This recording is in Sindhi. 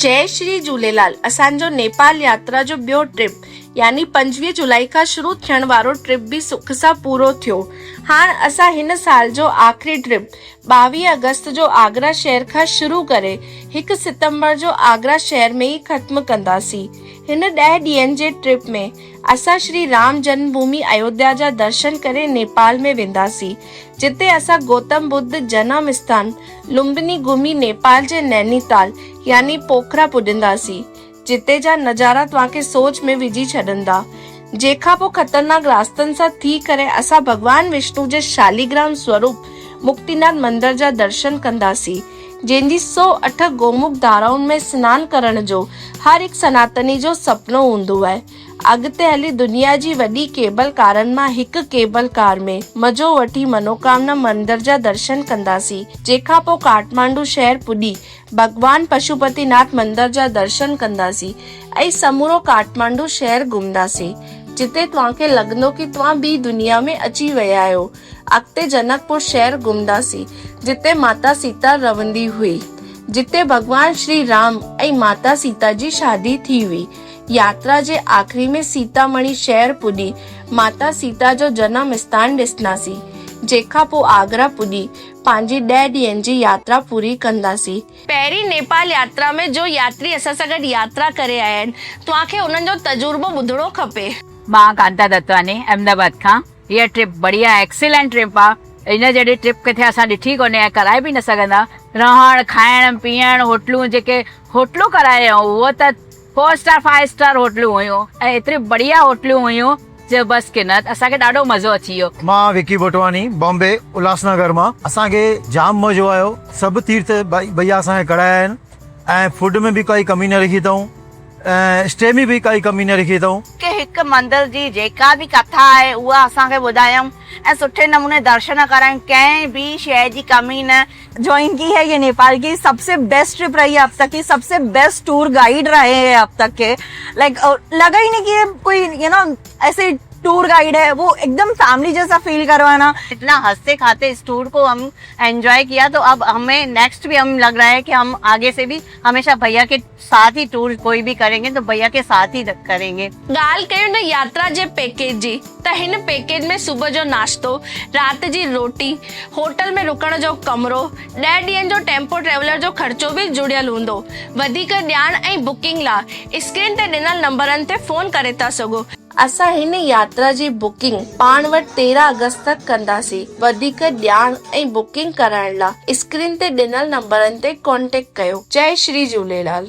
جئي شري جهوليلال اسان جو نيپال ياترا جو ٻيو ٽرپ يعني 25 جولائي کان شروع ٿيڻ وارو ٽرپ به سک سان پورو ٿيو. هاڻ اسان هن سال جو آخري ٽرپ 22 آگسٽ جو آگرا شهر کان شروع ڪري هڪ ستمبر جو آگرا شهر ۾ ئي ختم ڪنداسين. هن ڏهه ڏينهن جي ٽرپ ۾ اسان شري رام جنم ڀومي ايوڌيا جا درشن ڪري نيپال ۾ وينداسين جتي اسان گوتم ٻڌ جنم اسٿان لمبني گهمي نيپال جي نينيتال يعني پوکرا پڄنداسين جتي جا نظارا توهان کي سوچ ۾ وجهي ڇڏندا. جنهن کان پوء خطرناڪ راستن سان ٿي ڪري اسان ڀڳوان وشنو جي شاليگرام سوروپ مڪتيناٿ مندر جا درشن ڪنداسين جنهن جي 108 گومک ڌارائن ۾ سنان ڪرڻ جو هر هڪ سناتني جو سپنو هوندو آهي. اڳتي هلي دنيا جي وڏي ڪيبل ڪارن مان هڪ ڪيبل ڪار ۾ مزو وٺي منوڪامنا مندر جا درشن ڪنداسين، جنهن کان پوء ڪاٺمانڊو شهر پڄي ڀڳوان پشوپتي ناٿ مندر جا درشن ڪنداسين ۽ سمورو ڪاٺمانڊو شهر گهمنداسين، جتي توهان کي لڳندو ڪي توهان ٻي دنيا ۾ اچي ويا آهيو. اڳتي جنڪپور شهر گهمنداسين، جتي ماتا سيتا رهندي هئي، جتي ڀڳوان شري رام ۽ ماتا سيتا جي شادي ٿي هئي. ياترا جي آخري ۾ سيتامڻي شهر پڄي ماتا سيتا جو جنم اسٿان ڏسنداسين، جنهن کان پوء آگرا پڄي پنهنجي ڏهه ڏينهن جي ياترا پوري ڪنداسين. پهرين نيپال ياترا ۾ جو ياتري اسان سان گڏ ياترا ڪري آيا آهن، توهان کي انهن جو تجربو ٻڌڻو کپي. مان ڪانتا دتواني احمد آباد کان هيء ٽرپ بڙيا ايڪسيلنٽ ٽرپ آ ان جهڙي ٽرپ ڪٿي اسان ڏٺي ڪونهي ۽ ڪرائي به نه سگهندا رهڻ کائڻ پيئڻ هوٽلون جيڪي هوٽلون ڪرايون اهو ته فور اسٽار فائيو اسٽار هوٽلون هيون ۽ ايتري بڙيا هوٽلون هيون جو بس ڪي نه اسان کي ڏاڍو مزو اچي ويو. مان وڪي بوٽواڻي بامبي الهاس نگر مان. اسان کي جام مزو آيو سڀ تيرٿ ڀئيا اسان کي ڪرايا آهن ۽ فوڊ ۾ به ڪائي ڪمي نه رکي اٿئون ۽ اسٽي ۾ به ڪائي ڪمي نه رکي اٿئون. هڪ هڪ مندر جي جيڪا به ڪٿا آهي اها اسان کي ٻڌايائون ۽ سٺي نموني درشن ڪرايائون ڪنهن به شيء جي ڪمي نه. جوائن ڪي هي يي نيپال ڪي سب سي بيسٽ ٽرپ رهي هي اب تڪ ڪي سب سي بيسٽ ٽور گائيڊ رهي هي اب تڪ ڪي لائيڪ لگا هي نهي ڪي يي ڪوئي يو نو ايسي ٽور گائيڊ هي وو ايڪدم فيملي جيسا فيل ڪروانا. اتنا هستي کاتي اس ٽور ڪو هم انجوائي ڪيا تو اب همي نيڪسٽ به هم لگ رها هي ڪي هم آگي سي به هميشه ڀيا ڪي ساٿ هي ٽور ڪوئي به ڪرينگي تو ڀيا ڪي ساٿ هي ڪرينگي. ڳالهه ڪيون نه ياترا جي پيڪيج جي ته هن پيڪيج ۾ صبح جو ناشتو، رات جي روٽي، هوٽل ۾ رڪڻ جو ڪمرو، ڏهه ڏينهن جو ٽيمپو ٽريولر جو خرچو به جڙيل هوندو. وڌيڪ ڄاڻ ۽ بڪنگ لا اسڪرين تي ڏنل نمبرن تي فون ڪري ٿا سگهو. اسان هن ياترا جي بڪنگ پاڻ وٽ 13 آگسٽ تڪ ڪنداسين. وڌيڪ ڄاڻ ۽ بڪنگ ڪرائڻ لا اسڪرين تي ڏنل نمبرن تي ڪانٽيڪٽ ڪيو. جئي شري جهوليلال.